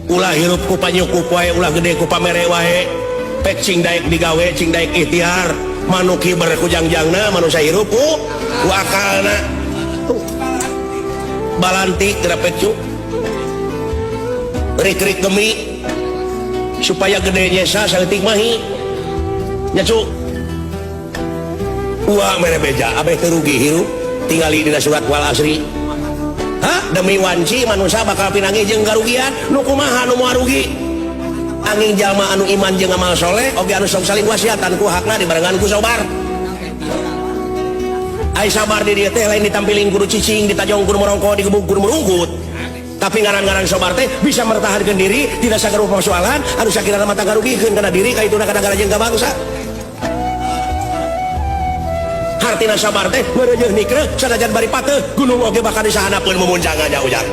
Ulah hirup ku panyukup wae, ulah gede ku pamere wae. Pek cing daek digawe, cing daek ikhtiar. Manuk hiber ku jangjangna, manusia hirup ku akalna. Tuh. Balantik geura pek cu. Rik-rik gemi supaya gede nyesa saeutik mahi. Nya cu. Uang mere beja, abeh teu rugi hirup tingali dina surat Wal Asri. Hah? Demi wanci manusia bakal pinangi jeung karugian, nu kumaha nu moal rugi? Angin jalma anu iman jeung amal soleh oge anu sok saling wasiatan ku hakna dibarengan ku sabar. Ai sabar di dieu teh lain ditampiling kudu cicing, ditajong kudu merongko, digebuk kudu merungkut. Tapi ngaran-ngaran sabar teh bisa mempertahankan diri tidak sagala persoalan anu sakirana mata ngarugikeun kana diri ka ituna kana jeung ka bangsa. Hartina sabar teh meureunyeuh nikreuh sanajan bari pateuh gunung oge bakal disahanapeun mumuncangan nya ujang.